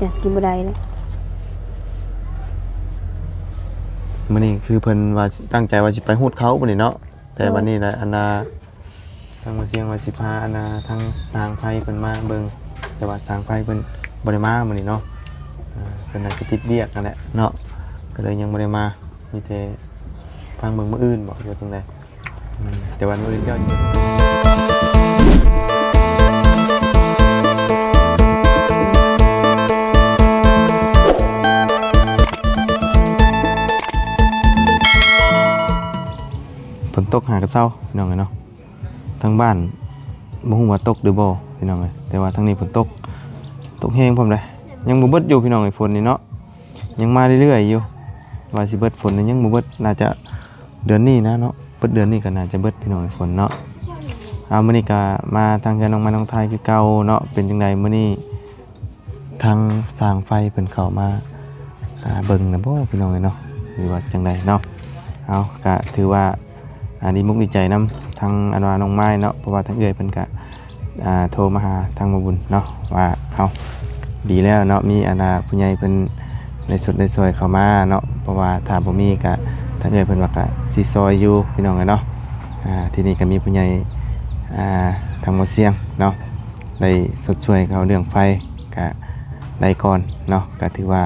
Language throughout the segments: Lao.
ຈະກິນບໍ່ໄດ້ແລ້ວ. ມື້ນີ້ຄືເພິ່ນວ່າຕັ້ງໃຈວ່າຊິໄປຮູດເຂົ້າມື້ນີ້ເນາະ, ແຕ່ ໂດຍ ບັດນີ້ລະ ອັນນ່າ ທາງໝໍຊຽງວ່າຊິພາ ອັນນ່າ ທາງຊ່າງໄຟເພິ່ນມາເບິ່ງ, ແຕ່ວ່າຊ່າງໄຟເພິ່ນບໍ່ໄດ້ມາມື້ນີ້ເນາະ. ເອີ ເພິ່ນອາດຈະຕິດວຽກຫັ້ນແຫຼະເນາະ, ກໍເລີຍຍັງບໍ່ໄດ້ມາ, ມີແຕ່ຟັງເບິ່ງມື້ອື່ນບໍ ຫຼືວ່າຈັ່ງໃດ? ອືມ ແຕ່ວ່າມື້ອື່ນເຈົ້າ ຝົນຕົກຫາກະເຊົາ ພີ່ນ້ອງເອີຍເນາະ. ທາງບ້ານບໍ່ຮູ້ວ່າຕົກຫຼືບໍ່ ພີ່ນ້ອງເອີຍ, ແຕ່ວ່າທາງນີ້ຝົນຕົກ ຕົກແຮງພ້ອມເດ້. ຍັງບໍ່ເບິດຢູ່ ພີ່ນ້ອງເອີຍ ຝົນນີ້ເນາະ, ຍັງມາເລື້ອຍໆຢູ່. ວ່າຊິເບິດຝົນນີ້ຍັງບໍ່ເບິດ, ໜ້າຈະເດືອນນີ້ນະເນາະ, ເບິດເດືອນນີ້ກໍໜ້າຈະເບິດ ພີ່ນ້ອງເອີຍ ຝົນເນາະ. ເອົາ ມື້ນີ້ກໍມາທາງເຮືອນນ້ອງໄມ້ນ້ອງທາຍຄືເກົ່າເນາະ. ເປັນຈັ່ງໃດມື້ນີ້ ທາງຊ່າງໄຟເພິ່ນເຂົ້າມາ ອ່າ ເບິ່ງນະບໍ່ ພີ່ນ້ອງເອີຍເນາະ ຫຼືວ່າຈັ່ງໃດເນາະ? ເອົາ ກະຖືວ່າ ອ່າ ດີມຸກດີໃຈນຳທາງ ອັນວ່າ ນ້ອງໄມ້ເນາະ, ເພາະວ່າທາງເອື້ອຍເພິ່ນກະ ອ່າ ໂທມາຫາທາງໝໍບຸນເນາະ ວ່າ ເອົາ ດີແລ້ວເນາະ ມີ ອັນວ່າ ຜູ້ໃຫຍ່ເພິ່ນໄດ້ຊົດໄດ້ຊ່ອຍເຂົ້າມາເນາະ, ເພາະວ່າຖ້າບໍ່ມີກະທາງເອື້ອຍເພິ່ນວ່າກະຊິຊ່ອຍຢູ່ ພີ່ນ້ອງເອີຍເນາະ. ອ່າ ທີນີ້ກະມີຜູ້ໃຫຍ່ ອ່າ ທາງໝໍຊຽງເນາະ ໄດ້ຊົດຊ່ວຍເຂົາເລື່ອງໄຟ ກະໄດ້ກ່ອນເນາະ, ກະຖືວ່າ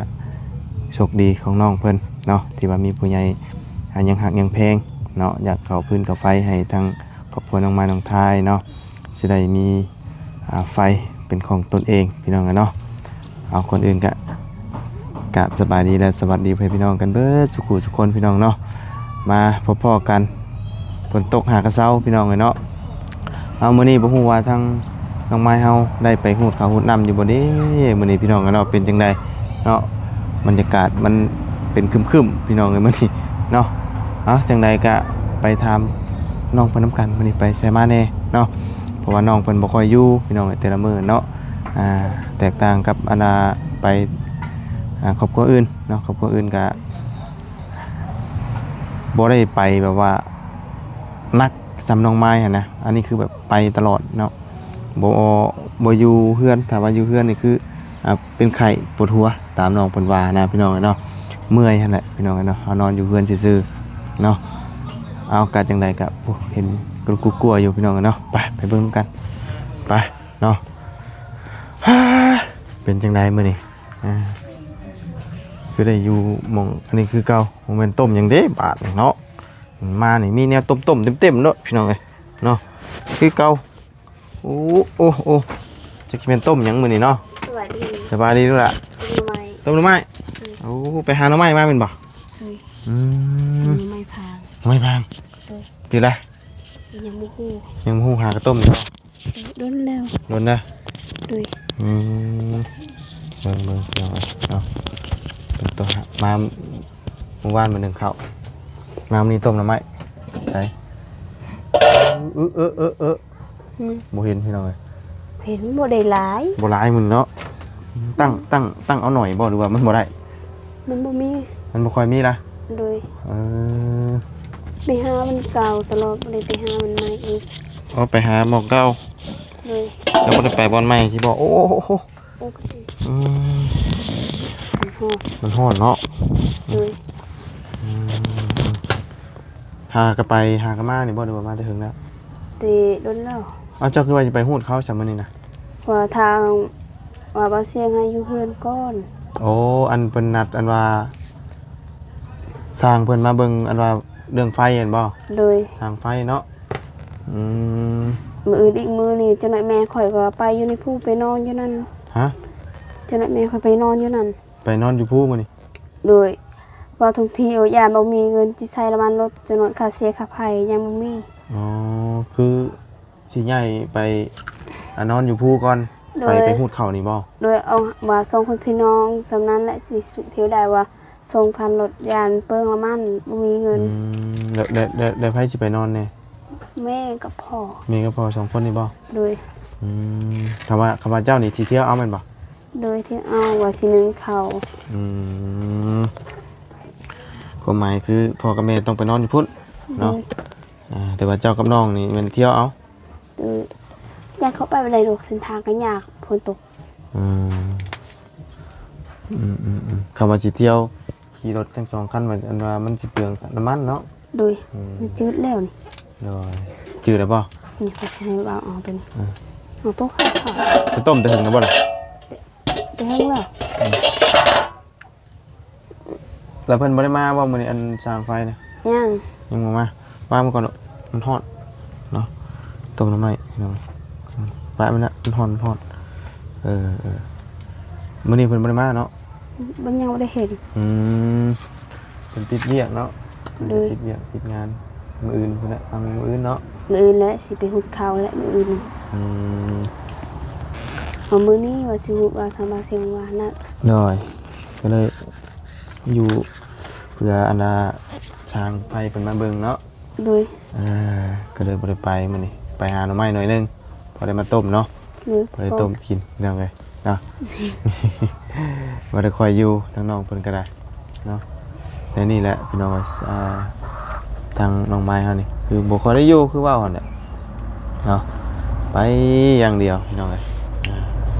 ໂຊກດີຂອງນ້ອງເພິ່ນເນາະ ທີ່ວ່າມີຜູ້ໃຫຍ່ ອ່າ ຍັງຮັກຍັງແພງເນາະ, ຢາກເຂົ້າຟືນເຂົ້າໄຟໃຫ້ທາງຄອບຄົວນ້ອງໄມ້ນ້ອງທາຍເນາະ, ຊິໄດ້ມີ ອ່າ ໄຟເປັນຂອງຕົນເອງ ພີ່ນ້ອງເອີຍເນາະ. ເອົາ ກ່ອນອື່ນກະ ກະສະບາຍດີ ແລະ ສະຫວັດດີພໍ່ແມ່ພີ່ນ້ອງກັນເບິດສູ່ຜູ້ສູ່ຄົນ ພີ່ນ້ອງເນາະ. ມາພົບພໍ້ກັນ ຝົນຕົກຫາກະເຊົາ ພີ່ນ້ອງເອີຍເນາະ. ເອົາ ມື້ນີ້ບໍ່ຮູ້ວ່າທາງນ້ອງໄມ້ເຮົາໄດ້ໄປຮູດເຂົ້າຮູດນ້ຳຢູ່ບໍ່ເດ້ ມື້ນີ້ ພີ່ນ້ອງເອີຍເນາະ. ເປັນຈັ່ງໃດເນາະ ບັນຍາກາດມັນເປັນຄຶ້ມໆ ພີ່ນ້ອງເອີຍ ມື້ນີ້ເນາະ. ເອົາ ຈັ່ງໃດກະໄປຖາມນ້ອງເພິ່ນນຳກັນ ມື້ນີ້ໄປໃສມາແດ່ເນາະ, ເພາະວ່ານ້ອງເພິ່ນບໍ່ຄ່ອຍຢູ່ ພີ່ນ້ອງເອີຍ ແຕ່ລະມື້ເນາະ. ອ່າ ແຕກຕ່າງກັບ ອັນວ່າ ໄປ ອ່າ ຄອບຄົວອື່ນເນາະ, ຄອບຄົວອື່ນກະ ບໍ່ໄດ້ໄປແບບວ່າໜັກສ່ຳນ້ອງໄມ້ຫັ້ນນະ, ອັນນີ້ຄືແບບໄປຕະຫຼອດເນາະ, ບໍ່ ບໍ່ຢູ່ເຮືອນ. ຖ້າວ່າຢູ່ເຮືອນນີ້ຄື ອ່າ ເປັນໄຂ້ປວດຫົວ ຕາມນ້ອງເພິ່ນວ່ານະ ພີ່ນ້ອງເອີຍເນາະ, ເມື່ອຍຫັ້ນແຫຼະ ພີ່ນ້ອງເອີຍເນາະ. ເຮົານອນຢູ່ເຮືອນຊື່ໆເນາະ. ເອົາ ກະຈັ່ງໃດກະ ໂອ້ ເຫັນກະລຸກກົວຢູ່ ພີ່ນ້ອງເອີຍເນາະ. ໄປ ໄປເບິ່ງນຳກັນ ໄປເນາະ. ເປັນຈັ່ງໃດມື້ນີ້? ອ່າ ຄືໄດ້ຢູ່ໝ່ອງອັນນີ້ຄືເກົ່າ. ບໍ່ແມ່ນຕົ້ມຫຍັງເດ້ບາດນີ້ເນາະ, ມານີ້ມີແນວຕົ້ມໆເຕັມໆໂລດ ພີ່ນ້ອງເອີຍເນາະ, ຄືເກົ່າ. ໂອ້ ໂອ້ ໂອ້ ຈັກຊິແມ່ນຕົ້ມຫຍັງມື້ນີ້ເນາະ. ສະບາຍດີ ສະບາຍດີລູກຫຼ້າ. ຕົ້ມໜໍ່ໄມ້ ຕົ້ມໜໍ່ໄມ້. ອືມ ໂອ້ ໄປຫາໜໍ່ໄມ້ມາແມ່ນບໍ່? ອືມ ອືມ ໜໍ່ໄມ້ພາງ ໜໍ່ໄມ້ພາງ. ເອີ ຈື່ລະ ຍັງບໍ່ຮູ້ ຍັງບໍ່ຮູ້ ຫາກະຕົ້ມຢູ່. ເອີ ດົນແລ້ວ ດົນນະ. ໂດຍ ອືມ ເບິ່ງໆ ພີ່ນ້ອງເອີຍເນາະ, ເປັນຕົວຫາ ມາມື້ວານມາໜຶ້ງເຂົ້າ, ມາມື້ນີ້ຕົ້ມໜໍ່ໄມ້. ໃສ ອື ເອີ ເອີ ເອີ ອືມ ບໍ່ເຫັນ ພີ່ນ້ອງເອີຍ. ເຫັນ ບໍ່ໄດ້ຫຼາຍ ບໍ່ຫຼາຍມື້ນີ້ເນາະ. ຕັ້ງ ຕັ້ງ ຕັ້ງເອົາໜ້ອຍບໍ່ ຫຼືວ່າມັນບໍ່ໄດ້? ມັນບໍ່ມີ ມັນບໍ່ຄ່ອຍມີລະ. ໂດຍ ເອີ ໄປຫາມັນເກົ່າຕະຫຼອດ ບໍ່ໄດ້ໄປຫາມັນໃໝ່ອີກ. ອໍ ໄປຫາໝ່ອງເກົ່າ. ໂດຍ ແລ້ວບໍ່ໄດ້ໄປບ່ອນໃໝ່ຊິບໍ່? ໂອ້ ໂອ້ ໂອ້ ໂອ້ ໂອ້ ອືມ ມັນຮ້ອນ ມັນຮ້ອນເນາະ. ໂດຍ ອືມ ຫາກະໄປຫາກະມານີ້ບໍ່ ຫຼືວ່າມາແຕ່ເຖິງແລ້ວ? ແຕ່ດົນແລ້ວ. ເອົາ ເຈົ້າຄືວ່າຊິໄປຮູດເຂົ້າຊະມື້ນີ້ນະ? ວ່າທາງ ວ່າບ່າວຊຽງໃຫ້ຢູ່ເຮືອນກ່ອນ. ໂອ້ ອັນເພິ່ນນັດ ອັນວ່າຊ່າງເພິ່ນມາເບິ່ງ ອັນວ່າເລື່ອງໄຟຫັ້ນບໍ່? ໂດຍ ຊ່າງໄຟເນາະ. ອືມ ມື້ອື່ນອີກມື້ນີ້ ຈັກໜ້ອຍແມ່ຂ້ອຍກໍໄປຢູ່ໃນພູ ໄປນອນຢູ່ນັ້ນ. ຮະ? ຈັກໜ້ອຍແມ່ຂ້ອຍໄປນອນຢູ່ນັ້ນ. ໄປນອນຢູ່ພູມື້ນີ້? ໂດຍ ເວົ້າທ່ອງທ່ຽວ ຢ້ານບໍ່ມີເງິນຊິໃຊ້ນ້ຳມັນລົດ ຈົນວ່າຄ່າເສຍຄ່າໄຟຍັງບໍ່ມີ. ອໍ ຄືຊິຍ້າຍໄປ ອ່າ ນອນຢູ່ພູກ່ອນ. ໂດຍ ໄປ ໄປຮູດເຂົ້ານີ້ບໍ່? ໂດຍ ເອົາວ່າສອງຄົນພີ່ນ້ອງສ່ຳນັ້ນແຫຼະ ຊິ ຊິທ່ຽວໄດ້ວ່າສອງຄັນລົດ ຢ້ານເປືອງນ້ຳມັນ ບໍ່ມີເງິນ. ອືມ ແລ້ວ ແລ້ວ ແລ້ວ ແລ້ວໃຜຊິໄປນອນແດ່? ແມ່ກັບພໍ່. ແມ່ກັບພໍ່ສອງຄົນນີ້ບໍ່? ໂດຍ ອືມ ຄຳວ່າ ຄຳວ່າເຈົ້ານີ້ຊິທ່ຽວເອົາແມ່ນບໍ່? ໂດຍ ທີ່ເອົາວ່າຊິໜຶ້ງເຂົ້າ. ອືມ ຄວາມໝາຍຄືພໍ່ກັບແມ່ຕ້ອງໄປນອນຢູ່ພຸ້ນເນາະ. ໂດຍ ອ່າ ແຕ່ວ່າເຈົ້າກັບນ້ອງນີ້ແມ່ນທ່ຽວເອົາ. ໂດຍ ຢ້ານເຂົ້າໄປບໍ່ໄດ້ດອກ ເສັ້ນທາງກໍຍາກ ຝົນຕົກ. ອືມ ອືມໆໆ ຄຳວ່າຊິທ່ຽວຂີ່ລົດທັງສອງຄັນ ວ່າ ອັນວ່າມັນຊິເປືອງນ້ຳມັນເນາະ. ໂດຍ ອືມ ມັນຈືດແລ້ວນີ້. ໂດຍ ຈືດແລ້ວບໍ່? ນີ້ຂ້ອຍຊິໃຫ້ບ່າວເອົາໂຕນີ້ ເອີ ເອົາໂຕຂາວໆ. ໄປຕົ້ມແຕ່ເຖິງແລ້ວບໍ່ລະ? ແຕ່ ແຕ່ເຖິງແລ້ວ. ອືມ ແລ້ວເພິ່ນບໍ່ໄດ້ມາບໍ່ມື້ນີ້ ອັນຊ່າງໄຟນະ? ຍັງ ຍັງບໍ່ມາ. ວາງມັນກ່ອນລູກ ມັນຮ້ອນເນາະ. ຕົ້ມໜໍ່ໄມ້ພີ່ນ້ອງ ອືມ ປະມັນນະ ມັນຮ້ອນ ມັນຮ້ອນ. ເອີໆ ມື້ນີ້ເພິ່ນບໍ່ໄດ້ມາເນາະ? ບໍ່ ຍັງບໍ່ໄດ້ເຫັນ. ອືມ ເພິ່ນຕິດວຽກເນາະ. ໂດຍ ຕິດວຽກຕິດງານ. ມື້ອື່ນພຸ້ນແຫຼະ ຟັງມື້ອື່ນເນາະ. ມື້ອື່ນແຫຼະ ຊິໄປຫຸດເຂົ້າແຫຼະມື້ອື່ນ. ອືມ ເອົາມື້ນີ້ວ່າຊິຫຸດວ່າທຳວ່າເຊງວ່ານະ. ໂດຍ ກໍເລີຍຢູ່ເພື່ອອັນນ່າ ຊ່າງໄຟເພິ່ນມາເບິ່ງເນາະ. ໂດຍ ເອີ ກໍເລີຍບໍ່ໄດ້ໄປມື້ນີ້ ໄປຫາໜໍ່ໄມ້ໜ້ອຍໜຶ່ງ ພໍໄດ້ມາຕົ້ມເນາະ. ໂດຍ ພໍໄດ້ຕົ້ມກິນພີ່ນ້ອງເອີຍເນາະ. ບໍ່ໄດ້ຄ່ອຍຢູ່ ທາງນ້ອງເພິ່ນກໍໄດ້ເນາະ. ແນວນີ້ແຫຼະພີ່ນ້ອງເອີຍ ອ່າ ທາງນ້ອງໄມ້ເຮົານີ້ ຄືບໍ່ຄ່ອຍໄດ້ຢູ່ ຄືເວົ້າຫັ້ນແຫຼະເນາະ ໄປຢ່າງດຽວພີ່ນ້ອງເອີຍ. ອ່າ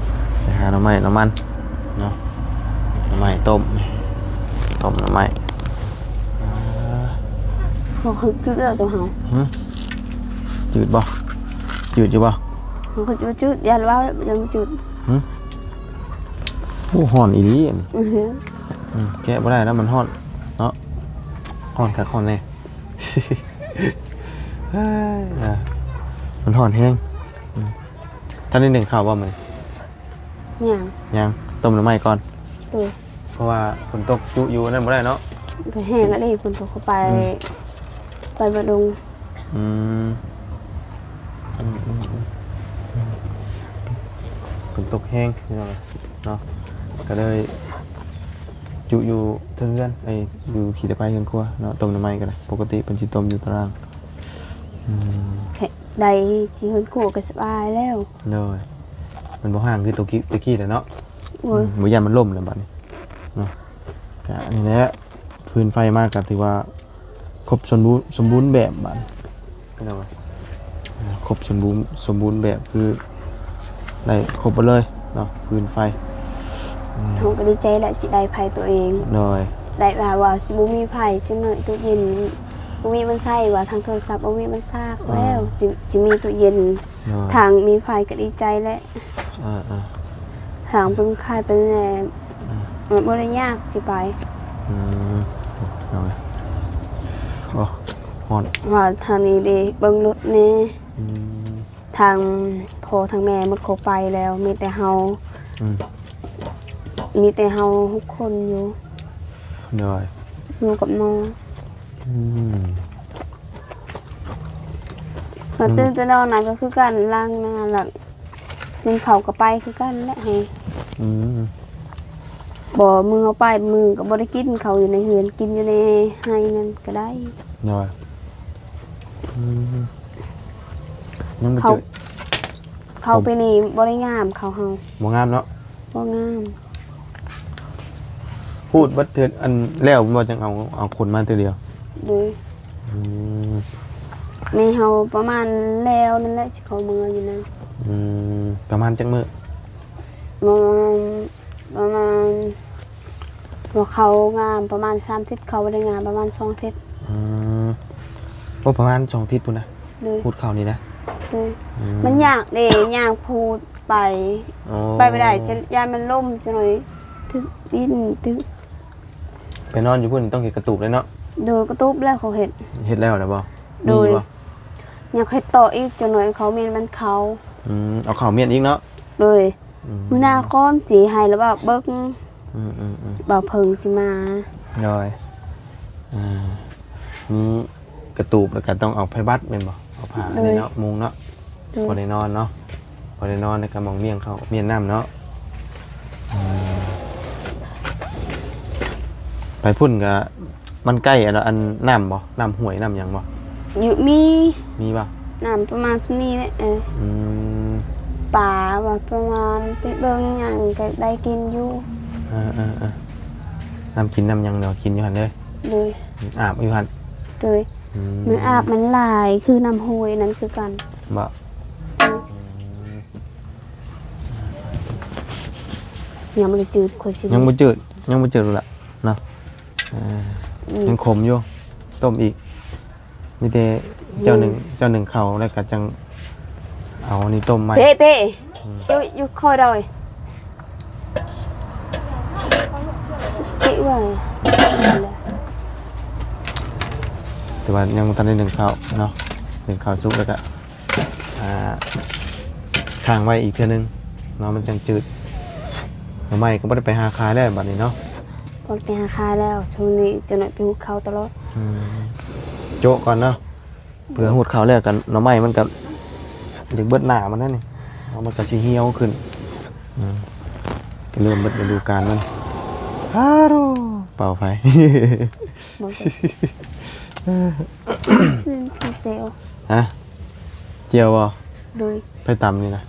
ໄປຫາໜໍ່ໄມ້ໜໍ່ມັນເນາະ ໜໍ່ໄມ້ຕົ້ມ ຕົ້ມໜໍ່ໄມ້. ອ່າ ບໍ່ຄືຈືດແລ້ວໂຕເຮົາ. ຫື ຈືດບໍ່? ຈືດຢູ່ບໍ່? ບໍ່ຄືຈືດ ຢ້ານວ່າຍັງຈືດ. ຫື ໂອ້ ຮ້ອນອີ່ຫຼີອັນນີ້. ອືຮຶ ອືມ ແກະບໍ່ໄດ້ແລ້ວ ມັນຮ້ອນເນາະ ຮ້ອນຄັກຮ້ອນແນ່. ເຮີ້ຍ ມັນຮ້ອນແຮງ. ອືມ ທ່ານໄດ້ໜຶ້ງເຂົ້າບໍ່ມື້ນີ້? ຍັງ ຍັງ ຕົ້ມໜໍ່ໄມ້ກ່ອນ. ໂດຍ ເພາະວ່າຝົນຕົກຈຸຢູ່ນັ້ນບໍ່ໄດ້ເນາະ. ແຮງອີ່ຫຼີ ຝົນຕົກເຂົ້າໄປ ອືມ ໄປບໍ່ລົງ. ອືມ ອືມໆໆ ຝົນຕົກແຮງເນາະ ກໍເລີຍຈຸຢູ່ເທິງເຮືອນ ເອີຍ ຢູ່ຂີ້ຕະໄຄເຮືອນຄົວເນາະ. ຕົ້ມໜໍ່ໄມ້ກໍໄດ້ ປົກກະຕິເພິ່ນຊິຕົ້ມຢູ່ຕາລ່າງ. ອືມ ໄດ້ທີ່ເຮືອນຄົວກໍສະບາຍແລ້ວ. ໂດຍ ມັນບໍ່ຮ້າງຄືໂຕກີ້ ແຕ່ກີ້ແຫຼະເນາະ. ໂດຍ ອືມ ບໍ່ຢ້ານມັນລົ້ມແລ້ວບັດນີ້ເນາະ. ກະນີ້ແຫຼະ ຟືນໄຟມາກໍຖືວ່າຄົບສົມບູນ ສົມບູນແບບບາດນີ້ ພີ່ນ້ອງເອີຍ. ອ່າ ຄົບສົມບູນ ສົມບູນແບບ ຄືໄດ້ຄົບໝົດເລີຍເນາະ ຟືນໄຟ. ອືມ ເຮົາກໍດີໃຈແຫຼະ ຊິໄດ້ໄຟຕົວເອງ. ໂດຍ ໄດ້ວ່າ ວ່າຊິບໍ່ມີໄຟ ຈັກໜ້ອຍຕູ້ເຢັນບໍ່ມີມັນໃຊ້ ວ່າທາງໂທລະສັບບໍ່ມີມັນຊາກແລ້ວ. ອ່າ ຊິ ຊິມີຕູ້ເຢັນ ໂດຍ ທາງມີໄຟກໍດີໃຈແຫຼະ. ເອີໆ ທາງເປັນໄຂ້ເປັນແນ່ ເອີ ມັນບໍ່ໄດ້ຍາກຊິໄປ. ອືມ ເອົາເລີຍ ໂອ້ ຮ້ອນ ວ່າທາງນີ້ເດ້ ເບິ່ງລົດແນ່. ອືມ ທາງພໍ່ທາງແມ່ໝົດເຂົ້າໄປແລ້ວ ມີແຕ່ເຮົາ. ອືມ ມີແຕ່ເຮົາຫົກຄົນຢູ່. ໂດຍ ຢູ່ກັບນ້ອງ. ອືມ ມາຕື່ນຈະນອນນະກໍຄືກັນ ລ້າງໜ້າ ລ້າງ ໜຶ້ງເຂົ້າກໍໄປຄືກັນແຫຼະເຮົາ. ອືມ ບໍ່ ມື້ເຮົາໄປມື້ກໍບໍ່ໄດ້ກິນເຂົ້າຢູ່ໃນເຮືອນ ກິນຢູ່ໃນໄຮ່ນັ້ນກໍໄດ້. ໂດຍ ອືມ ຍັງບໍ່ເຈີ ເຂົ້າ ເຂົ້າປີນີ້ບໍ່ໄດ້ງາມ ເຂົ້າເຮົາ ບໍ່ງາມເນາະ. ບໍ່ງາມ ພູດເບິດເທື່ອ ອັນແລ້ວບໍ່ ຈັ່ງເອົາ ເອົາຂົນມາເທື່ອດຽວ. ໂດຍ ອືມ ແມ່ເຮົາປະມານແລ້ວນັ້ນແຫຼະ ຊິເຂົ້າເມືອຢູ່ນັ້ນ. ອືມ ປະມານຈັກມື້? ປະມານ ປະມານ ວ່າເຂົ້າງາມປະມານສາມທິດ ເຂົ້າບໍ່ໄດ້ງາມປະມານສອງທິດ. ອືມ ໂອ້ ປະມານສອງທິດພຸ້ນນະ. ໂດຍ ພູດເຂົ້ານີ້ນະ. ໂດຍ ອືມ ມັນຍາກເດ້ ຍ່າງພູດໄປ. ອໍ ໄປບໍ່ໄດ້ ຢ້ານມັນລົ້ມຈັກໜ້ອຍ ຖືກດິນ ຖືກ. ໄປນອນຢູ່ພຸ້ນຕ້ອງເຮັດກະຕູບເລີຍເນາະ. ໂດຍ ກະຕູບແລ້ວເຂົາເຮັດ ເຮັດແລ້ວນະບໍ່? ໂດຍ ມີບໍ່? ຍັງເຮັດຕໍ່ອີກຈັກໜ້ອຍ ເຂົາແມ່ນມັນເຂົ້າ. ອືມ ເອົາເຂົ້າມ້ຽນອີກເນາະ. ໂດຍ ອືມ ມື້ໜ້າກ່ອນຊິໃຫ້ລະບ່າວເບິ່ງ. ອືມໆໆ ບ່າວເພິ່ງຊິມາ. ໂດຍ ອ່າ ມີກະຕູບ ແລ້ວກໍຕ້ອງເອົາໄພບັດແມ່ນບໍ່? ເອົາຜ້າ ໂດຍ ອັນນີ້ເນາະ ມຸງເນາະ. ໂດຍ ພໍໄດ້ນອນເນາະ ພໍໄດ້ນອນ ແລ້ວກໍໝ່ອງມ້ຽງເຂົ້າມ້ຽນນ້ຳເນາະ. ອືມ ໄປພຸ້ນກໍ ມັນໃກ້ອັນ ອັນນ້ຳບໍ່? ນ້ຳຫ້ວຍນ້ຳຫຍັງບໍ່? ຢູ່ ມີ ມີບໍ່? ນ້ຳປະມານສ່ຳນີ້ແຫຼະ. ເອີ ອືມ ປາວ່າປະມານໄປເບິ່ງຫຍັງກໍໄດ້ກິນຢູ່. ເອີໆໆ ນ້ຳກິນນ້ຳຫຍັງເນາະ ກິນຢູ່ຫັ້ນເດີ. ໂດຍ ອາບຢູ່ຫັ້ນ. ໂດຍ ອືມ ມັນອາບມັນຫຼາຍຄືນ້ຳຫ້ວຍນັ້ນຄືກັນ. ບໍ່? ໂດຍ ອືມ ອ່າ ຍັງບໍ່ໄດ້ຈືດ ຂ້ອຍຊິ ຍັງບໍ່ຈືດ ຍັງບໍ່ຈືດລະເນາະ. ເອີ ອືມ ຍັງຂົມຢູ່ ຕົ້ມອີກ. ມີແຕ່ເຈົ້າໜຶ້ງ ເຈົ້າໜຶ້ງເຂົ້າແລ້ວກໍຈັ່ງເອົາອັນນີ້ຕົ້ມໃໝ່. ເພ ເພ ອືມ ຢູ່ ຢູ່ຄ່ອຍດອຍ ເພ ເອີຍ. ແຕ່ວ່າຍັງບໍ່ທັນໄດ້ໜຶ້ງເຂົ້າເນາະ ໜຶ້ງເຂົ້າສຸກແລ້ວກໍ ອ່າ ຄ້າງໄວ້ອີກເທື່ອໜຶ່ງເນາະ ມັນຈັ່ງຈືດ. ໜໍ່ໄມ້ກໍບໍ່ໄດ້ໄປຫາຂາຍແລ້ວບັດນີ້ເນາະ. ບໍ່ໄດ້ໄປຫາຂາຍແລ້ວ ຊ່ວງນີ້ຈະໜ້ອຍໄປຫຸດເຂົ້າຕະຫຼອດ. ອືມ ໂຈະກ່ອນເນາະ ເພື່ອຫຸດເຂົ້າແລ້ວກັນ ໜໍ່ໄມ້ມັນກໍຈະເບິດໜ້າມັນນັ້ນນີ້ ເອົາ ມັນກໍຊິຫ່ຽວຂຶ້ນ. ອືມ ເລີ່ມເບິດລະດູການມັນ. ຮາໂດ ເປົ່າໄຟ ບໍ່ກໍຊິ ເອີ ຊື່ເຊວ ຮະ ຈຽວບໍ່? ໂດຍ ໃຜຕຳນີ້ນະ?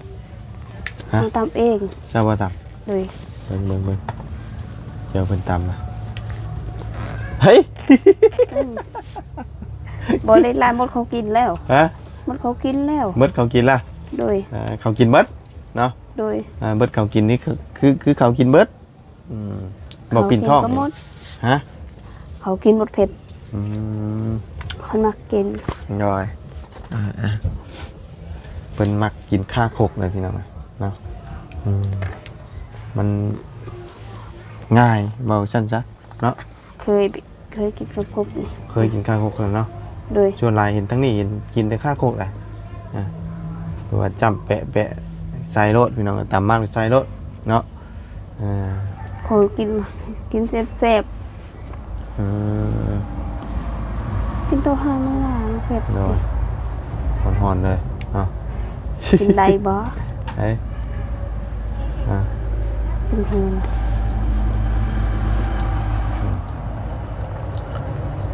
ຮະ ເຮົາຕຳເອງ. ເຈົ້າບໍ່ຕຳ? ໂດຍ ເບິ່ງ ເບິ່ງ ເບິ່ງ ຈຽວເພິ່ນຕຳນະ. ເຮີ້ຍ ອືມ ບໍ່ເລັກຫຼາຍ ໝົດເຂົາກິນແລ້ວ. ຮະ ໝົດເຂົາກິນແລ້ວ. ໝົດເຂົາກິນລະ? ໂດຍ ເອີ ເຂົາກິນເບິດເນາະ. ໂດຍ ເອີ ເບິດເຂົາກິນນີ້ຄື ຄື ຄືເຂົາກິນເບິດ. ອືມ ບໍ່ປິ່ນທ້ອງ ເຂົາກິນກໍໝົດ. ຮະ ເຂົາກິນໝົດເຜັດ. ອືມ ຂ້ອຍມັກກິນ. ໂດຍ ອ່າໆ ເພິ່ນມັກກິນຄາຄົກເລີຍພີ່ນ້ອງເນາະ. ອືມ ມັນງ່າຍ ເວົ້າຊັ້ນຊະເນາະ. ເຄີຍ ເຄີຍກິນຄາຄົກນີ້ ເຄີຍກິນຄາຄົກແລ້ວເນາະ. ໂດຍ ສ່ວນຫຼາຍເຫັນທາງນີ້ເຫັນກິນແຕ່ຄາຄົກແຫຼະ. ອ່າ ເພາະວ່າຈ້ຳແປະໆ ໃສ່ໂລດ ພີ່ນ້ອງ ຕຳມາກໃສ່ໂລດເນາະ. ເອີ ເຂົາກິນ ກິນແຊບໆ. ອືມ ກິນໂຕຫາງມັນຫຼາຍເຜັດ. ໂດຍ ຮ້ອນໆເລີຍເນາະ. ກິນໄດ້ບໍ່? ເອີ ອ່າ ກິນແຮງ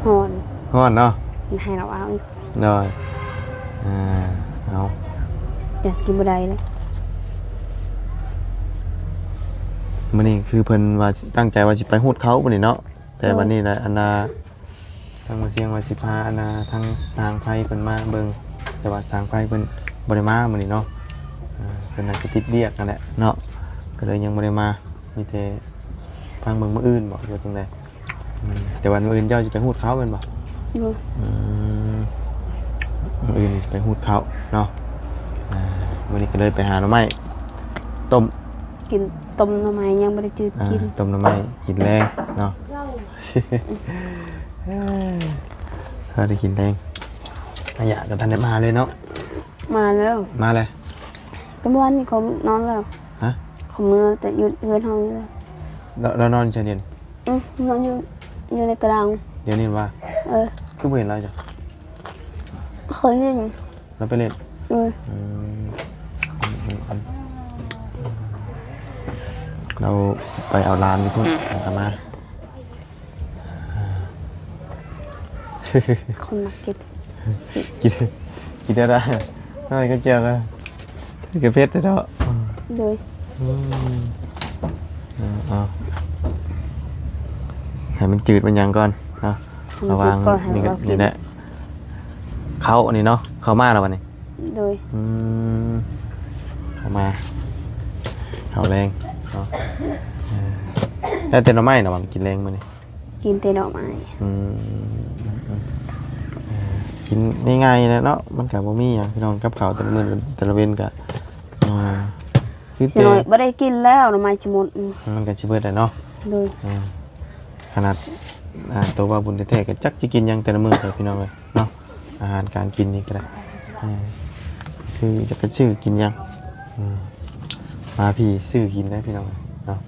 ຮ້ອນ ຮ້ອນເນາະ. ໃຫ້ລາວເອົາອີກ. ໂດຍ ອ່າ ເອົາ ຢາກກິນບໍ່ໄດ້ເລີຍ. ມື້ນີ້ຄືເພິ່ນວ່າຕັ້ງໃຈວ່າຊິໄປຫູດເຂົ້າມື້ນີ້ເນາະ ແຕ່ ໂດຍ ບັດນີ້ລະ ອັນນ່າ ທາງບໍ່ສຽງວ່າຊິພາ ອັນນ່າ ທາງຊ່າງໄຟເພິ່ນມາເບິ່ງ ແຕ່ວ່າຊ່າງໄຟເພິ່ນບໍ່ໄດ້ມາມື້ນີ້ເນາະ. ອ່າ ເພິ່ນອາດຈະຕິດວຽກຫັ້ນແຫຼະເນາະ ກໍເລີຍຍັງບໍ່ໄດ້ມາ. ມີແຕ່ຟັງເບິ່ງມື້ອື່ນບໍ ຫຼືວ່າຈັ່ງໃດ? ອືມ ແຕ່ວ່າມື້ອື່ນເຈົ້າຊິໄປຫູດເຂົ້າແມ່ນບໍ່? ໂດຍ ອືມ ມື້ອື່ນຊິໄປຫູດເຂົ້າເນາະ. ອ່າ ມື້ນີ້ກໍເລີຍໄປຫາໜໍ່ໄມ້ຕົ້ມ ກິນຕົ້ມໜໍ່ໄມ້ ຍັງບໍ່ໄດ້ຈືດ ອ່າ ກິນ ຕົ້ມໜໍ່ໄມ້ກິນແລງເນາະ. ພໍໄດ້ກິນແລງ. ອາຍະກໍທັນໄດ້ມາເລີຍເນາະ. ມາແລ້ວ ມາແລ້ວ. ແຕ່ເມື່ອວານນີ້ເຂົານອນແລ້ວ. ຮະ? ເຂົາເມືອແຕ່ຢູ່ເຮືອນເຮົານີ້ແຫຼະ. ລາວ ລາວນອນຢູ່ໃສດຽວນີ້? ອືມ ນອນຢູ່ ຢູ່ໃນຕາລາງ. ດຽວນີ້ຫວາ? ເອີ ຄືບໍ່ເຫັນລາວຈ້ະ? ເຄີຍເຫັນ ລາວໄປຫຼິ້ນ. ເອີ ອືມ ລາວໄປເອົາຫຼານຢູ່ພຸ້ນ ແລ້ວກໍມາ. ຄົນມັກກິນ ກິນ ກິນໄດ້ ນ້ອຍກໍແຈ່ວກໍ ກໍເຜັດແທ້ເນາະ. ໂດຍ ອືມ ເອົາ ເອົາ ໃຫ້ມັນຈືດມັນຫຍັງກ່ອນເນາະ. ໃຫ້ມັນຈືດກ່ອນ ລະຫວ່າງນີ້ກໍ ໃຫ້ມັນກິນ ນີ້ແຫຼະ ເຂົ້າອັນນີ້ເນາະ. ເຂົ້າມາແລ້ວບັດນີ້. ໂດຍ ອືມ ເຂົ້າມາ ເຂົ້າແລງເນາະ. ເອີ ແລ້ວແຕ່ໜໍ່ໄມ້ນະ ຫວັງກິນແລງມື້ນີ້. ກິນແຕ່ໜໍ່ໄມ້. ອືມ ອືມ ເອີ ກິນງ່າຍໆແຫຼະເນາະ ມັນກະບໍ່ມີຫຍັງພີ່ນ້ອງ ກັບເຂົ້າແຕ່ລະມື້ແຕ່ລະເວັນກະ ເອີ ຄືແຕ່ ຊິໜ້ອຍບໍ່ໄດ້ກິນແລ້ວ ໜໍ່ໄມ້ຊິໝົດ. ອືມ ມັນກະຊິເບິດແຫຼະເນາະ. ໂດຍ ເອີ ຂະໜາດ ອ່າ ໂຕບ່າວບຸນແທ້ໆ ກໍຈັກຊິກິນຫຍັງແຕ່ລະມື້ເລີຍ ພີ່ນ້ອງເອີຍເນາະ. ອາຫານການກິນນີ້ກໍໄດ້ ເອີ ຊື້ ຈັກກະຊື້ກິນຫຍັງ. ອືມ ມາພີ້ຊື້ກິນໄດ້ພີ່ນ້ອງເນາະ.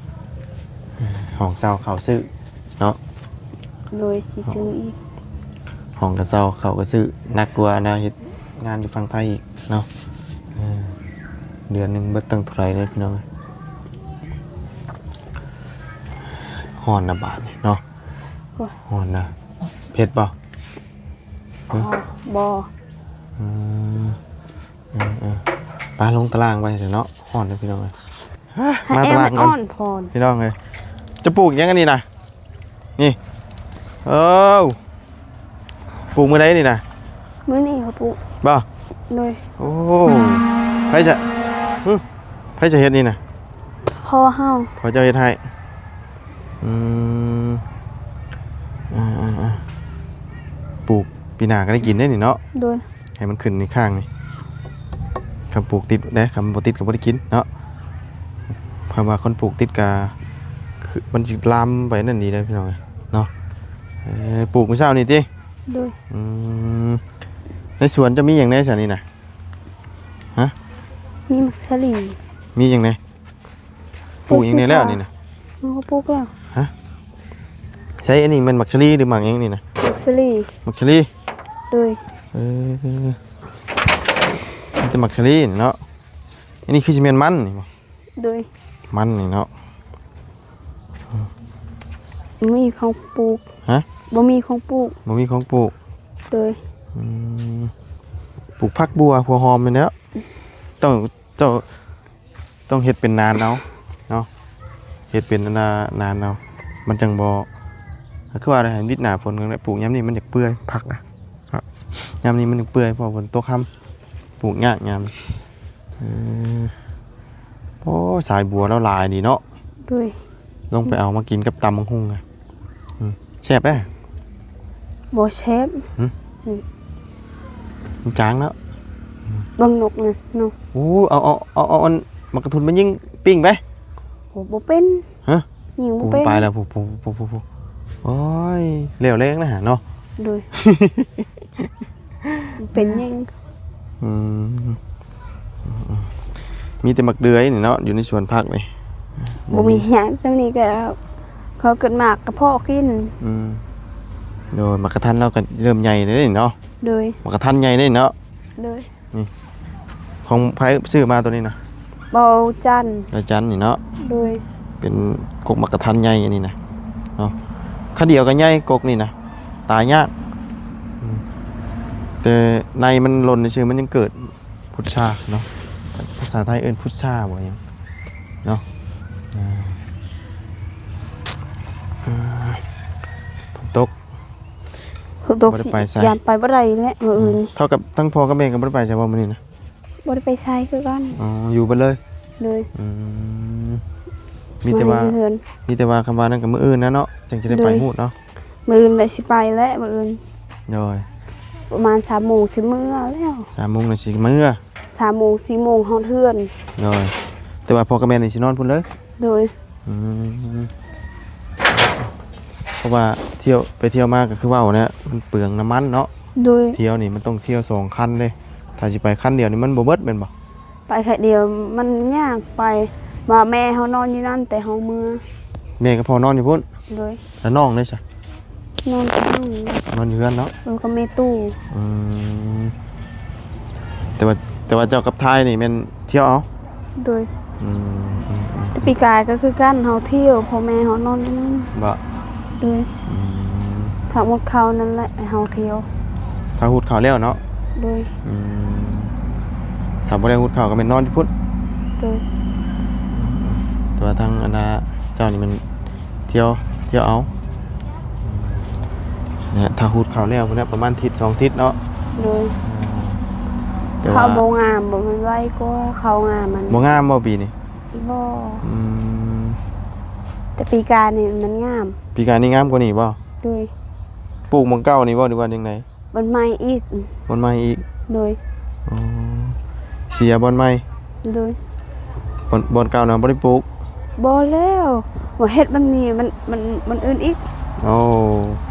ເອີ ຫ້ອງເຊົ່າເຂົ້າຊື້ເນາະ. ໂດຍ ຊິຊື້ອີກ ຫ້ອງກະເຊົ່າເຂົ້າກະຊື້ ໜັກກວ່າແນວເຮັດງານຢູ່ຝັ່ງໄທອີກເນາະ. ເອີ ເດືອນໜຶ່ງເບິດຕັ້ງເທົ່າໃດເດ້ພີ່ນ້ອງ. ຮ້ອນນະບາດນີ້ເນາະ. ໂອ້ຍ ຮ້ອນນະ. ເຜັດບໍ່? ຮະ? ບໍ່ ບໍ່. ອືມ ເອີໆ ໄປລົງຕາລາງໄປເຖາະເນາະ. ຮ້ອນເດີພີ່ນ້ອງເອີຍ. ຮະ ມາຕາລາງກ່ອນພີ່ນ້ອງເອີຍ. ຈະປູກຫຍັງອັນນີ້ນະ? ນີ້ ເອີ ປູກມື້ໃດນີ້ນະ? ມື້ນີ້ເຂົາປູກ. ບໍ່? ໂດຍ. ໂອ້ ໃຜຈະ ຫຶ ໃຜຈະເຮັດນີ້ນະ? ເພ ພໍ່ເຮົາ ພໍ່ເຈົ້າເຮັດໃຫ້. ອືມ ອ່າໆໆ ປູກປີໜ້າກໍໄດ້ກິນເດ້ນີ້ເນາະ. ໂດຍ ໃຫ້ມັນຂຶ້ນໃນຂ້າງນີ້ ຄັນປູກຕິດເດ້ ຄັນບໍ່ຕິດກໍບໍ່ໄດ້ກິນເນາະ. ເພາະວ່າຄົນປູກຕິດກໍຄືມັນຊິລາມໄປນັ້ນນີ້ເດ້ພີ່ນ້ອງເນາະ. ເອີ ປູກມື້ເຊົ້ານີ້ຕິ? ໂດຍ ອືມ ໃນສວນຈະມີຫຍັງແດ່ຊະນີ້ນະ? ຮະ? ມີໝາກສາລີ. ມີຫຍັງແດ່? ປູກຫຍັງແດ່ແລ້ວນີ້ນະ? ເຮົາກໍປູກແລ້ວ. ຮະ? ໃຊ່ ອັນນີ້ແມ່ນໝາກສາລີ ຫຼື ໝາກຫຍັງນີ້ນະ? ໝາກສາລີ. ໝາກສາລີ? ໂດຍ ເອີ ມີແຕ່ໝາກສາລີນີ້ເນາະ. ອັນນີ້ຄືຊິແມ່ນມັນນີ້ບໍ່? ໂດຍ ມັນນີ້ເນາະ. ບໍ່ມີຂອງປູກ. ຮະ? ບໍ່ມີຂອງປູກ. ບໍ່ມີຂອງປູກ. ໂດຍ ອືມ ປູກຜັກບົ່ວ ຫົວຫອມນີ້ແຫຼະ. ຕ້ອງ ເຈົ້າຕ້ອງເຮັດເປັນນານເອົາເນາະ ເຮັດເປັນອັນນ່ານານເອົາ ມັນຈັ່ງບໍ່ ຄືວ່າໃດ ໃຫ້ວິດໜ້າຝົນ ປູກຍາມນີ້ມັນຢາກເປື່ອຍ ຜັກນະ ເນາະ ຍາມນີ້ມັນຍັງເປື່ອຍ ເພາະວ່າຝົນຕົກຄ່ຳ ປູກຍາກຍາມນີ້. ເອີ ໂອ້ ສາຍບົວລາວຫຼາຍດີເນາະ. ໂດຍ ລົງໄປເອົາມາກິນກັບຕຳບັກຫຸ່ງນະ. ອືມ ແຊບເດ້. ບໍ່ແຊບ. ຫຶ? ອືມ ມັນຈາງເນາະ. ເບິ່ງນົກນະເນາະ. ໂອ້ ເອົາ ເອົາ ເອົາ ເອົາອັນໝາກກະທຸນມາຍິງປີ້ງໄປ. ໂອ້ ບໍ່ເປັນ. ຮະ? ຍິງບໍ່ເປັນ. ໄປແລ້ວ ໂອ້ຍ ແລ້ວແລງນະຫາເນາະ. ໂດຍ ເປັນຫຍັງ? ອືມ ມີແຕ່ໝາກເດືອຍນີ້ເນາະ ຢູ່ໃນສວນຜັກນີ້. ບໍ່ມີຫຍັງ ຊ່ຳນີ້ກໍເຂົາເກີດມາກະເພາະກິນ. ອືມ ໂດຍ ໝາກກະທັນລາວກໍເລີ່ມໃຫຍ່ແລ້ວນີ້ເນາະ. ໂດຍ ໝາກກະທັນໃຫຍ່ເດ້ເນາະ. ໂດຍ ນີ້ຂອງໃຜຊື້ມາໂຕນີ້ນະ? ເບົາຈັນ. ເບົາຈັນນີ້ເນາະ. ໂດຍ ເປັນກົກໝາກກະທັນໃຫຍ່ອັນນີ້ນະເນາະ. ຂາດຽວກໍໃຫຍ່ກົກນີ້ນະ ຕາຍຍາກ. ອືມ ແຕ່ໃນມັນຫຼົ່ນຊື່ ມັນຍັງເກີດ ພຸດຊາເນາະ ພາສາໄທເອີ້ນພຸດຊາບໍ່ຫຍັງເນາະ. ອ່າ ອ່າ ຝົນຕົກ ຝົນຕົກ ບໍ່ໄດ້ໄປໃສ ຢ້ານໄປບໍ່ໄດ້ແຫຼະມື້ອື່ນ. ອືມ ເທົ່າກັບທັງພໍ່ກັບແມ່ກໍບໍ່ໄດ້ໄປໃສບໍ່ມື້ນີ້ນະ? ບໍ່ໄດ້ໄປໃສຄືກັນ. ອໍ ຢູ່ເບິດເລີຍ. ໂດຍ ອືມ ມີແຕ່ວ່າ ມາຢູ່ເຮືອນ ມີແຕ່ວ່າຄຳວ່ານັ້ນກໍມື້ອື່ນນະເນາະ ຈັ່ງຈະໄດ້ໄປ. ໂດຍ ຮູ້ເນາະ. ມື້ອື່ນແຫຼະຊິໄປແຫຼະ ມື້ອື່ນ. ໂດຍ ປະມານສາມໂມງຊິເມືອແລ້ວ. ສາມໂມງແລ້ວຊິເມືອ. ສາມໂມງ ສີ່ໂມງຮອດເຮືອນ. ໂດຍ ແຕ່ວ່າພໍ່ກັບແມ່ນີ້ຊິນອນພຸ້ນເລີຍ. ໂດຍ ອືມ ເພາະວ່າທ່ຽວໄປທ່ຽວມາກໍຄືເວົ້າແຫຼະ ມັນເປືອງນ້ຳມັນເນາະ. ໂດຍ ທ່ຽວນີ້ມັນຕ້ອງທ່ຽວສອງຄັນເດ້ ຖ້າຊິໄປຄັນດຽວນີ້ມັນບໍ່ເບິດແມ່ນບໍ່? ໄປແຄ່ດຽວມັນຍາກໄປ ວ່າແມ່ເຮົານອນຢູ່ນັ້ນ ແຕ່ເຮົາເມືອ. ແມ່ກັບພໍ່ນອນຢູ່ພຸ້ນ. ໂດຍ ແລ້ວນ້ອງເດ້ຊະ? ນອນກັບນ້ອງ ນອນຢູ່ເຮືອນເນາະ. ເອີ ກັບແມ່ຕູ້. ອືມ ແຕ່ວ່າ ແຕ່ວ່າເຈົ້າກັບທາຍນີ້ແມ່ນທ່ຽວເອົາ. ໂດຍ ອືມ ແຕ່ປີກາຍກໍຄືກັນ ເຮົາທ່ຽວ ພໍ່ແມ່ເຮົານອນຢູ່ນັ້ນ. ບໍ່? ໂດຍ ອືມ ຖ້າຫົດເຂົ້ານັ້ນແຫຼະ ເຮົາທ່ຽວ ຖ້າຫຸດເຂົ້າແລ້ວເນາະ. ໂດຍ ອືມ ຖ້າບໍ່ໄດ້ຫຸດເຂົ້າກໍແມ່ນນອນຢູ່ພຸ້ນ. ໂດຍ ແຕ່ວ່າທາງອັນນ່າເຈົ້ານີ້ແມ່ນທ່ຽວ ທ່ຽວເອົາ ນີ້ ຖ້າຫຸດເຂົ້າແລ້ວພຸ້ນນະ ປະມານທິດສອງທິດເນາະ. ໂດຍ ແຕ່ວ່າ ເຂົ້າບໍ່ງາມ ບໍ່ແມ່ນໄວກວ່າ ເຂົ້າງາມມັນ ບໍ່ງາມບໍ່ປີນີ້? ບໍ່ ອືມ ແຕ່ປີກາຍນີ້ມັນງາມ. ປີກາຍນີ້ງາມກວ່ານີ້ບໍ່? ໂດຍ ປູກໝ່ອງເກົ່ານີ້ບໍ່ ຫຼືວ່າຈັ່ງໃດ? ບ່ອນໃໝ່ອີກ. ບ່ອນໃໝ່ອີກ. ໂດຍ ອໍ ເສຍບ່ອນໃໝ່. ໂດຍ ບ່ອນ ບ່ອນເກົ່ານະບໍ່ໄດ້ປູກ. ບໍ່ແລ້ວ ວ່າເຮັດມັນນີ້ ມັນ ມັນ ມັນອື່ນອີກ. ໂອ້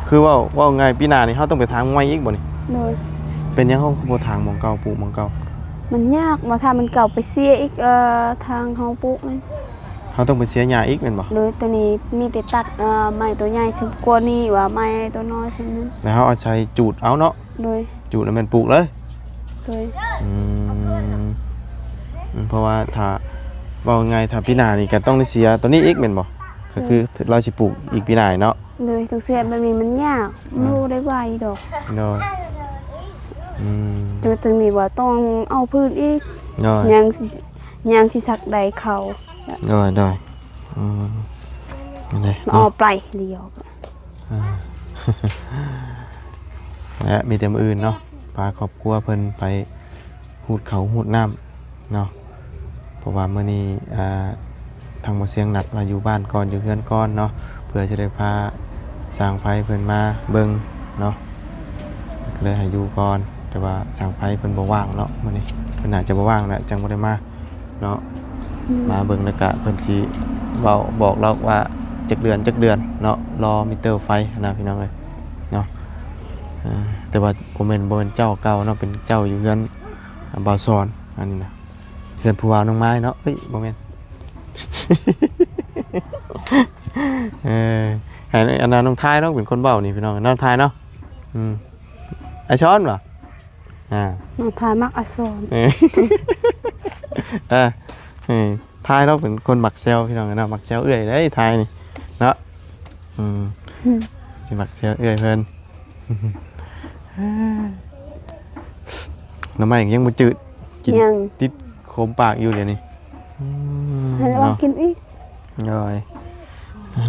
ຄືເວົ້າ ເວົ້າງ່າຍ ປີໜ້ານີ້ເຮົາຕ້ອງໄປຖາງໃໝ່ອີກບໍ່ນີ້? ໂດຍ ເປັນຫຍັງເຮົາຄືບໍ່ຖາງໝ່ອງເກົ່າ ປູກໝ່ອງເກົ່າ? ມັນຍາກ ວ່າຖ້າມັນເກົ່າໄປເສຍອີກ ເອີ ທາງເຮົາປູກນັ້ນ ເຮົາຕ້ອງໄປເສຍຫຍ້າອີກແມ່ນບໍ່? ໂດຍ ໂຕນີ້ມີແຕ່ຕັດ ເອີ ໄມ້ໂຕໃຫຍ່ຊະກວ່ານີ້ ວ່າໄມ້ໂຕນ້ອຍຊະນັ້ນ ແລ້ວເຮົາເອົາໃສ່ຈູດເອົາເນາະ. ໂດຍ ຈູດແລ້ວແມ່ນປູກເລີຍ. ໂດຍ ອືມ ອືມ ເພາະວ່າຖ້າ ເວົ້າງ່າຍໆ ຖ້າປີໜ້ານີ້ກໍຕ້ອງໄດ້ເສຍໂຕນີ້ອີກແມ່ນບໍ່? ກໍຄື ໂດຍ ລາວຊິປູກອີກປີໜ້າເນາະ. ໂດຍ ຕ້ອງເສຍແບບນີ້ມັນຍາກ ອ່າ ບໍ່ໄດ້ໄວດອກ. ໂດຍ ອືມ ແຕ່ວ່າໂຕນີ້ວ່າຕ້ອງເອົາພື້ນອີກ. ໂດຍ ຍັງຊິ ຍັງຊິສັກໄດ້ເຂົ້າ. ໂດຍ ໂດຍ ອືມ ນັ້ນແຫຼະ ເອົາໄປລຽວ ອ່າ ແລະ ມີແຕ່ມື້ອື່ນເນາະ ພາຄອບຄົວເພິ່ນໄປຮູດເຂົ້າຮູດນ້ຳເນາະ ເພາະວ່າມື້ນີ້ ອ່າ ທາງບໍ່ສຽງນັດວ່າຢູ່ບ້ານກ່ອນ ຢູ່ເຮືອນກ່ອນເນາະ ເພື່ອຈະໄດ້ພາຊ່າງໄຟເພິ່ນມາເບິ່ງເນາະ ກໍເລີຍໃຫ້ຢູ່ກ່ອນ ແຕ່ວ່າຊ່າງໄຟເພິ່ນບໍ່ວ່າງເນາະ ມື້ນີ້ເພິ່ນໜ້າຈະບໍ່ວ່າງແຫຼະ ຈັ່ງບໍ່ໄດ້ມາເນາະ ອືມ ມາເບິ່ງແລ້ວກະເພິ່ນຊິເວົ້າບອກລອກວ່າຈັກເດືອນ ຈັກເດືອນເນາະ ລໍມິເຕີໄຟຫັ້ນນະພີ່ນ້ອງເອີຍເນາະ ເອີ ແຕ່ວ່າບໍ່ແມ່ນ ບໍ່ແມ່ນເຈົ້າເກົ່າເນາະ ເປັນເຈົ້າຢູ່ເຮືອນ ອ່າ ບ່າວສອນ ອັນນີ້ນະ ເຮືອນຜູ້ບ່າວນ້ອງໄມ້ເນາະ ເອີຍ ບໍ່ແມ່ນ ເອີ ໃຫ້ອັນນັ້ນນ້ອງທາຍເນາະ ເປັນຄົນເວົ້ານີ້ພີ່ນ້ອງ ນ້ອງທາຍເນາະ ອືມ ອ້າຍຊອນບໍ? ອ່າ ນ້ອງທາຍມັກອ້າຍຊອນ ເອີ ເອີ ເອີ ທາຍເນາະ ເປັນຄົນມັກແຊວພີ່ນ້ອງເນາະ ມັກແຊວເອື້ອຍເດ້ທາຍນີ້ເນາະ ອືມ ອືມ ຊິມັກແຊວເອື້ອຍເພິ່ນ ໜໍ່ໄມ້ກໍຍັງບໍ່ຈືດ ກິນ ຍັງ ຕິດຂົມປາກຢູ່ດຽວນີ້ ອືມ ໃຫ້ລາວ ເນາະ ກິນອີກ ໂດຍ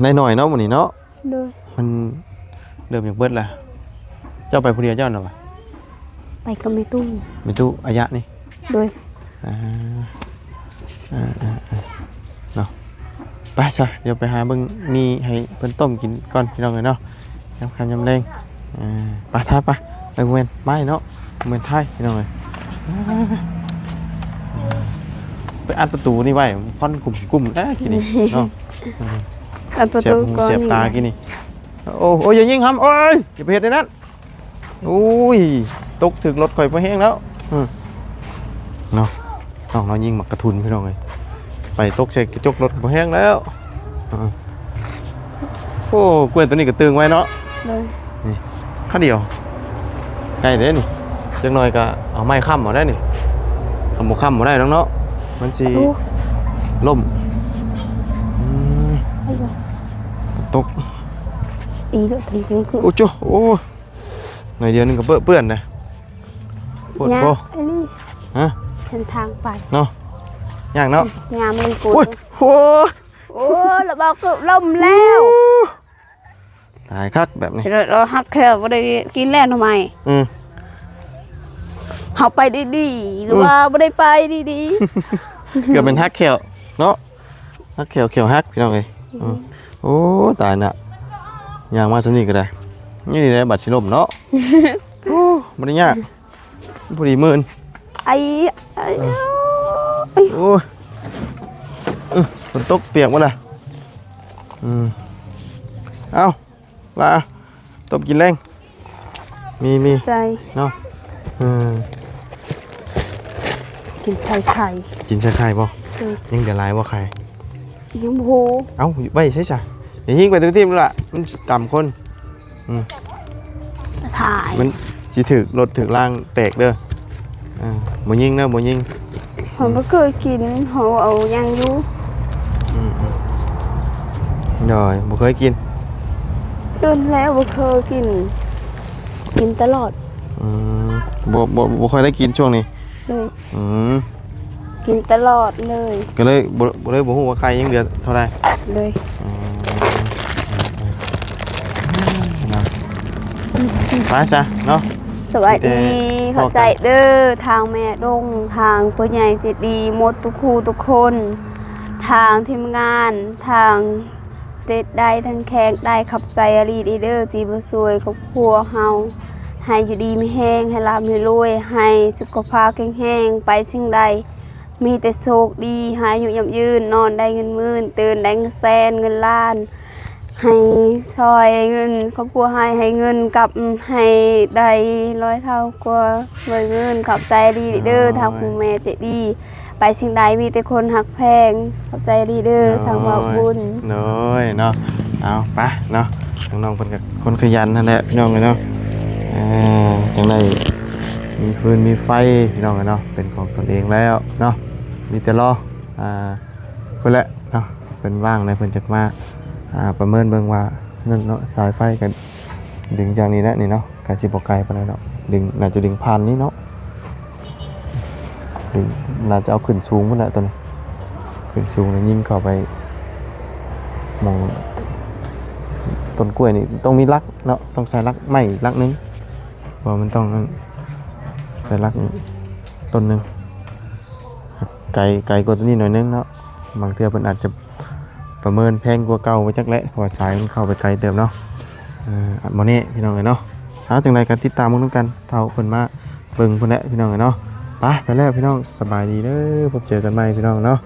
ໄດ້ໜ້ອຍເນາະມື້ນີ້ເນາະ ໂດຍ ມັນເລີ່ມຢາກເບິດລະ ເຈົ້າໄປຜູ້ດຽວເຈົ້ານະຫວາ? ໄປກັບແມ່ຕູ້ ແມ່ຕູ້ອາຍະນີ້ ໂດຍ ອ່າ ເອີໆໆ ເນາະ ໄປຊະ ດຽວໄປຫາເບິ່ງໝີ່ໃຫ້ເພິ່ນຕົ້ມກິນກ່ອນພີ່ນ້ອງເອີຍເນາະ ຍາມຄ່ຳຍາມແລງ ເອີ ໄປ ທາຍໄປ ເອີ ບໍ່ແມ່ນໄມ້ເນາະ ບໍ່ແມ່ນທາຍພີ່ນ້ອງເອີຍ ໄປອັດປະຕູນີ້ໄວ້ ຄວັນກຸ້ມໆ ແລ້ວກີ້ນີ້ເນາະ ອັດປະຕູກ່ອນ ແສບຫູແສບຕາກີ້ນີ້ ໂອ້ ໂອ້ຍ ຢ່າຍິງຫຳ ໂອ້ຍ ຢ່າໄປເຮັດແນວນັ້ນ ໂອ້ຍ ຕົກຖືກລົດຂ້ອຍພໍແຮງແລ້ວ ອື ເນາະ ນ້ອງລາວຍິງໝາກກະທຸນພີ່ນ້ອງເອີຍ ໄປຕົກໃສ່ກະຈົກລົດພໍແຮງແລ້ວ ອື ໂອ້ ກ້ວຍໂຕນີ້ກໍຕຶງໄວ້ເນາະ ໂດຍ ນີ້ ຄາດຽວ ໃກ້ເດ້ນີ້ ຈັກໜ້ອຍກໍເອົາໄມ້ຄ້ຳເອົາໄດ້ນີ້ ຄັນບໍ່ຄ້ຳບໍ່ໄດ້ດອກເນາະ ມັນຊິ ໂອ້ ລົ້ມ ອື ໂອ້ໂຫ ຕົກ ຕີລົດ ຕີ ໂອ້ໂຈ ໂອ້ ໜ້ອຍດຽວໜຶ່ງກໍເປິເປື້ອນນະ ໂພດ ຍາກ ໂພ ອັນນີ້ ຮະ ເສັ້ນທາງໄປ ເນາະ ຍາກເນາະ ຍາມມັນກົນ ໂອ້ຍ ໂອ້ຍ ໂອ້ ລະເບົາເກີບລົ້ມແລ້ວ ຕາຍຄັກແບບນີ້ ຈະໄດ້ ເຮົາຫັກແຂ້ວ ບໍ່ໄດ້ກິນແລ້ວໜໍ່ໄມ້ ອື ເຮົາໄປດີໆ ຫຼື ອື ວ່າບໍ່ໄດ້ໄປດີໆ ເກືອບແມ່ນຫັກແຂ້ວເນາະ ຫັກແຂ້ວ ແຂ້ວຫັກພີ່ນ້ອງເອີຍ ອື ໂອ້ ຕາຍນະ ຍ່າງມາສ່ຳນີ້ກໍໄດ້ ນີ້ແຫຼະບາດຊິລົ້ມເນາະ ໂອ້ ບໍ່ໄດ້ຍາກ ພໍດີມື່ນ ໄອ້ ໄອ້ ເອີ ໂອ້ຍ ເອີ ຝົນຕົກປຽກໝົດລະ ອືມ ເອົ້າ ລາ ຕົ້ມກິນແລງ ມີ ມີ ໃຈ ເນາະ ເອີ ກິນໃສ່ໄຂ່ ກິນໃສ່ໄຂ່ບໍ່? ເອີ ຍັງເຫຼືອຫຼາຍບໍ່ໄຂ່? ຍັງບໍ່ຮູ້ ເອົ້າ ໄວ້ໃສຊະ? ຢ່າຍິງໄປເຕັມໆລະ ມັນຕຳຄົນ ອືມ ຖ່າຍ ມັນຊິຖືກລົດຖືກລາງແຕກເດີ ເອີ ບໍ່ຍິງເດີ ບໍ່ຍິງ ເຮົາບໍ່ເຄີຍກິນ ເຮົາເອົາຍັງຢູ່ ອືມໆ ໂດຍ ບໍ່ເຄີຍກິນ ດົນແລ້ວບໍ່ເຄີຍກິນ ກິນຕະຫຼອດ ອືມ ບໍ່ ບໍ່ ບໍ່ຄ່ອຍໄດ້ກິນຊ່ວງນີ້ ໂດຍ ອືມ ກິນຕະຫຼອດເລີຍ ກໍເລີຍບໍ່ ບໍ່ ເລີຍບໍ່ຮູ້ວ່າໄຂ່ຍັງເຫຼືອເທົ່າໃດ ໂດຍ ອືມ ເນາະ ໄປຊະເນາະ ສະບາຍດີ ມີແຕ່ ຂອບໃຈເດີ ທາງແມ່ດົງ ທາງຜູ້ໃຫຍ່ໃຈດີໝົດທຸກຄູ່ທຸກຄົນ ທາງທີມງານ ທາງ ເດັດໄດ້ທັງແຂກໄດ້ ຂອບໃຈອີ່ຫຼີເດີ ທີ່ມາຊ່ວຍຄອບຄົວເຮົາ ໃຫ້ຢູ່ດີມີແຮງ ໃຫ້ລ່ຳໃຫ້ລວຍ ໃຫ້ສຸຂະພາບແຂງແຮງ ໄປສິ່ງໃດມີແຕ່ໂຊກດີ ໃຫ້ອາຍຸຍືນ ນອນໄດ້ເງິນໝື່ນ ຕື່ນໄດ້ເງິນແສນເງິນລ້ານ ໃຫ້ຊ່ອຍເງິນຄອບຄົວ ໃຫ້ ໃຫ້ເງິນກັບ ໃຫ້ໄດ້ຮ້ອຍເທົ່າກວ່າຮ້ອຍເງິນ ຂອບໃຈອີ່ຫຼີເດີ ໂອ້ຍ ທາງຜູ້ແມ່ໃຈດີ ໄປສິ່ງໃດມີແຕ່ຄົນຮັກແພງ ຂອບໃຈອີ່ຫຼີເດີ ໂດຍ ທາງບ່າວບຸນ ໂດຍເນາະ ເອົາໄປເນາະ ທາງນ້ອງເພິ່ນກໍຄົນຂະຫຍັນຫັ້ນແຫຼະພີ່ນ້ອງເອີຍເນາະ ເອີ ຈັ່ງໄດ້ມີຟືນມີໄຟພີ່ນ້ອງເອີຍເນາະ ເປັນຂອງຕົນເອງແລ້ວເນາະ ມີແຕ່ລໍ ອ່າ ເພິ່ນແຫຼະເນາະ ເພິ່ນວ່າງແລ້ວເພິ່ນຈັກມາ ອ່າ ປະເມີນເບິ່ງວ່ານັ້ນເນາະ ສາຍໄຟກໍດຶງຈາກນີ້ແຫຼະນີ້ເນາະ ກໍຊິບໍ່ໄກປານໃດດອກ ດຶງ ໜ້າຈະດຶງຜ່ານນີ້ເນາະ ດຶງ ໜ້າຈະເອົາຂຶ້ນສູງພຸ້ນແຫຼະຕົວນີ້ ຂຶ້ນສູງແລ້ວຍິງເຂົ້າໄປໝ່ອງຕົ້ນກ້ວຍນີ້ ຕ້ອງມີຫຼັກເນາະ ຕ້ອງໃສ່ຫຼັກໄມ້ອີກຫຼັກໜຶ່ງ ເພາະວ່າມັນຕ້ອງ ອັນ ໃສ່ຫຼັກອີກຕົ້ນໜຶ່ງ ໄກ ໄກກວ່າຕົວນີ້ໜ້ອຍໜຶ່ງເນາະ ບາງເທື່ອເພິ່ນອາດຈະ ປະເມີນແພງກວ່າເກົ່າໄປຈັກແຫຼະ ເພາະວ່າສາຍມັນເຂົ້າໄປໄກເຕີບເນາະ. ເອີ ອັນບໍ່ແນ່ພີ່ນ້ອງເອີຍເນາະ. ເອົາ ຈັ່ງໃດກໍຕິດຕາມເບິ່ງນຳກັນ ເຖົ້າເພິ່ນມາເບິ່ງພຸ້ນແຫຼະພີ່ນ້ອງເອີຍເນາະ. ໄປ ໄປແລ້ວພີ່ນ້ອງ ສະບາຍດີເດີ ພົບເຈີກັນໃໝ່ພີ່ນ້ອງເນາະ.